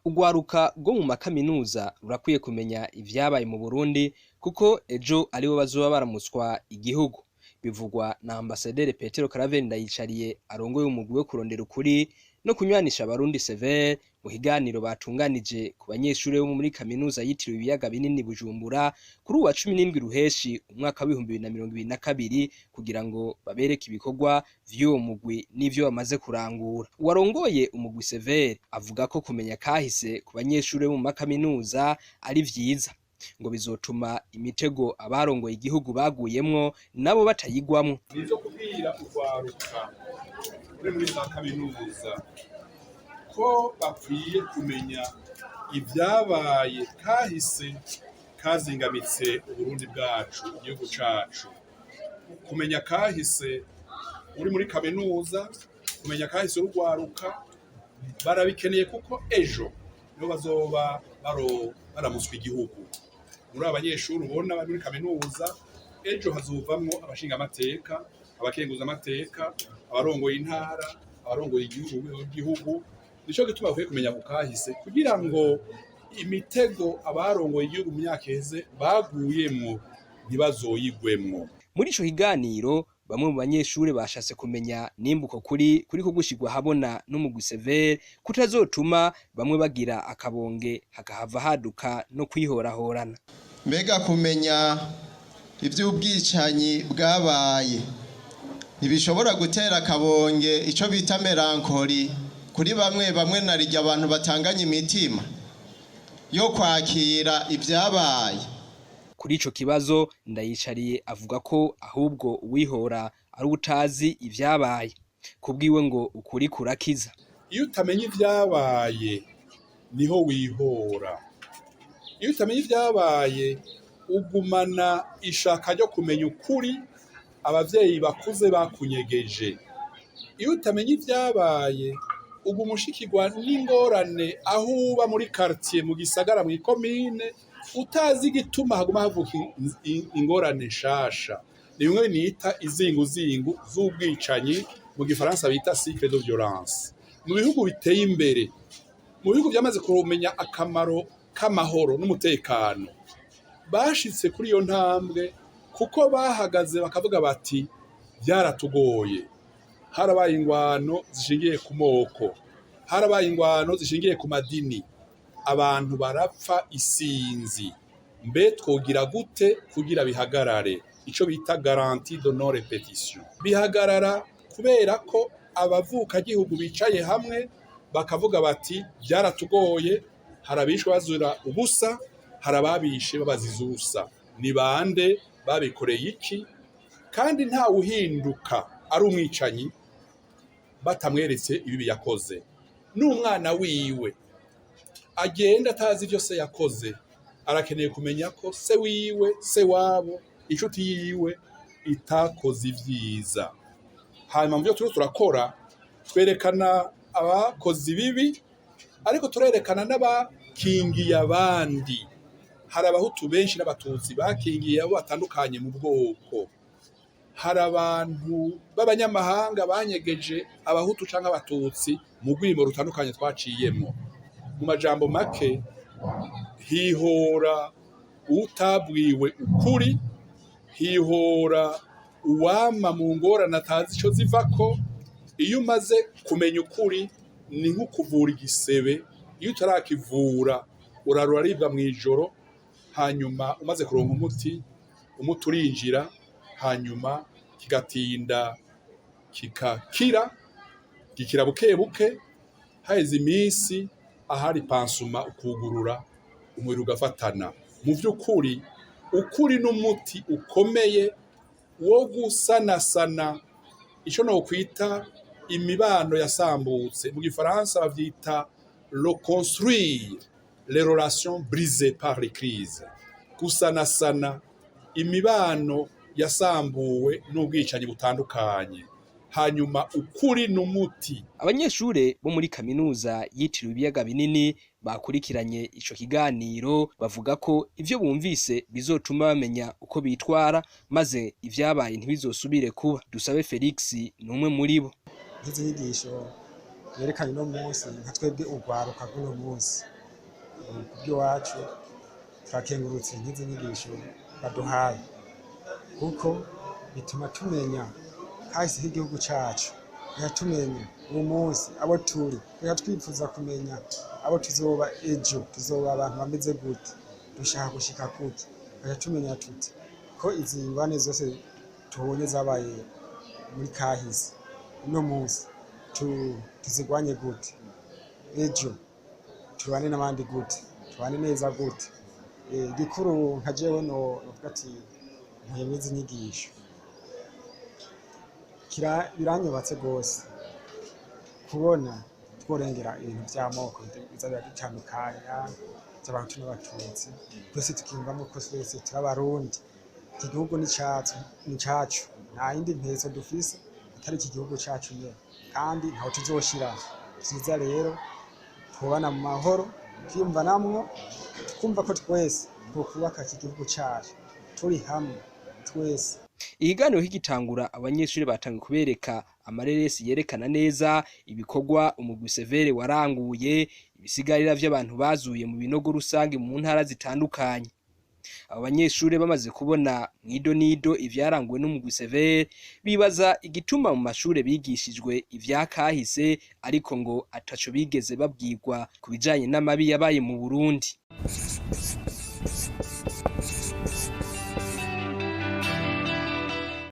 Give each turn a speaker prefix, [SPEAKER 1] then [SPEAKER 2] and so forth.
[SPEAKER 1] Urwaruka rwo mu makaminuza rurakwiye kumenya ivyabaye mu Burundi, kuko ejo aribo bazoba baramutswa igihugu. Bivugwa na Ambasaderi Petero Karaveri Ndayicariye, arongoye umugwi wo kurondera ukuri no kunywanisha Abarundi, CVR, mu kiganiro batunganije ku banyeshure bo muri kaminuza yitiriwe Ibiyaga Binini Bujumbura kuri uwa 17 Ruheshi umwaka wa 2022, kugira ngo babereke ibikorwa vy'uwo mugwi n'ivyo bamaze kurangura. Uwarongoye umugwi CVR avuga ko kumenya kahise ku banyeshure bo mu makaminuza ari vyiza, ngo bizotuma imitego abarongoye igihugu baguyemwo nabo batayigwamwo.
[SPEAKER 2] Nivyo kubwira urwaruka ruri muri za kaminuza ko bakwiye kumenya ibyabaye kahise kazingamitse Uburundi bwacu, igihugu cacu. Kumenya kahise uri muri kaminuza, kumenya kahise urugwaruka barabikeneye, kuko ejo nibo bazoba baramutswa igihugu. Muri aba banyeshuri ubona bari muri kaminuza, ejo hazovamwo abashingamateka, abakenguzamateka, abarongoye intara, abarongoye igihugu. Nico gituma bakwiye kumenya ku kahise, kugira ngo imitego abarongoye igihugu mu myaka iheze baguyemwo ntibazoyigwemwo.
[SPEAKER 1] Muri ico kiganiro, bamwe mu banyeshure bashatse kumenya nimba uko kuri kuriko gushirwa habona n'umugwi CVR kutazotuma bamwe bagira akabonge, hakahava haduka no kwihorahorana.
[SPEAKER 3] Mbega kumenya iby'ubwicanyi bwabaye ntibishobora gutera akabonge, icyo bita mélancolie, kuri bamwe bamwe, na rijya abantu batanganye imitima yo kwakira ibyabaye?
[SPEAKER 1] Kuri ico kibazo, Ndayicariye avuga ko ahubwo uwihora ari utazi ivyabaye. Kubwiwe ngo ukuri kurakiza.
[SPEAKER 2] Iyo utamenya ibyabaye niho wihora. Iyo utamenya ibyabaye ugumana ishaka ryo kumenya ukuri abavyeyi bakuze bakunyegeje. Iyo utamenya ibyabaye uguma ushikirwa n'ingorane aho uba, muri quartier, mu gisagara, mw'ikomine, utazi igituma haguma havuka ingorane nshasha. Ni bimwe nita izinguzingu z'ubwicanyi, mu gifaransa bita cycle de violence. Mu bihugu biteye imbere, mu bihugu byamaze kumenya akamaro k'amahoro n'umutekano, bashitse kuri iyo ntambwe kuko bahagaze bakavuga bati: "Byaratugoye, harabaye ingwano zishingiye ku moko, harabaye ingwano zishingiye ku madini, abantu barapfa isinzi. Mbe twogira gute kugira bihagarare?" Ico bita garantie de non répétition bihagarara kubera ko abavukagihugu bicaye hamwe bakavuga bati: "Byaratugoye, harabishwe bazura ubusa, harababishe babaziza ubusa. Ni bande babikoreye iki?" Kandi nta uhinduka ari umwicanyi batamweretse ibibi yakoze. N'umwana wiwe agenda atazi ivyo se yakoze, arakeneye kumenya ko se wiwe, se wabo, inshuti yiwe itakoze ivyiza. Hanyuma mu byo turiko turakora, twerekana abakoze ibibi, ariko turerekana n'abakingiye abandi. Hari Abahutu benshi n'Abatutsi bakingiye abo batandukanye mu bwoko. Hari abantu b'abanyamahanga banyegeje Abahutu canke Abatutsi mu rwimo rutandukanye twaciyemwo. Mu majambo make, hihora utabwiwe ukuri, hihora uwama mu ngorane atazi ico zivako. Iyo umaze kumenya ukuri ni nko kuvura igisebe. Iyo utarakivura urara uraribwa mw'ijoro, hanyuma umaze kuronka umuti, umuti urinjira, hanyuma kigatinda kikakira, gikira buke buke. Haheze iminsi, ahari pansement ukugurura, umubiri ugafatana. Mu vy'ukuri, ukuri n'umuti ukomeye wo gusanasana ico nokwita imibano yasambutse. Mu gifaransa bavyita reconstruire les relations brisées par les crises, gusanasana imibano yasambuwe n'ubwicanyi butandukanye. Hanyuma ukuri n'umuti.
[SPEAKER 1] Abanyeshure bo muri kaminuza yitiriwe Ibiyaga Binini bakurikiranye ico kiganiro bavuga ko ivyo bumvise bizotuma bamenya uko bitwara, maze ivyabaye ntibizosubire kuba. Dusabe Felix ni umwe muri bo.
[SPEAKER 4] Nk'izi nyigisho yerekanye uno munsi, nka twebwe urwaruka rw'uno munsi Kubw'iwacu turakengurutse nk'izi nyigisho baduhaye, kuko bituma tumenya kahise k'igihugu cacu, tumenya uwo munsi abo turi, reka twifuza kumenya abo tuzoba ejo, tuzoba abantu bameze gute, dushaka gushika kuki, reka tumenya tuti ko izi ngwane zose tubonye zabaye muri kahise, uno munsi tuzigwanye gute, ejo tubane n'abandi gute, tubane neza gute. Igikuru nka jewe novuga ati nkuye mw'izi nyigisho biranyubatse rwose kubona tworengera ibintu vy'amoko biza biradutandukanya vy'abahutu n'abatutsi, twese tukiyumvamwo ko twese turi abarundi. Iki gihugu ni icacu, nta yindi mpezo dufise atari iki gihugu cacu nyene, kandi ntaho tuzoshira. Vyiza rero tubana mu mahoro, twiyumvanamwo, twumva ko twese twokubaka iki gihugu cacu turi hamwe twese.
[SPEAKER 1] Ikiganiro kigitangura, abanyeshuri batanguye kubereka amareresi yerekana neza ibikorwa umugwi Severe waranguye, ibisigarira vy'abantu bazuye mu binogo rusange mu ntara zitandukanye. Abo banyeshuri bamaze kubona mw'idonido ivyaranguwe n'umugwi Severe, bibaza igituma mu mashure bigishijwe ivya kahise ariko ngo ataco bigeze babwirwa ku bijanye n'amabi yabaye mu Burundi.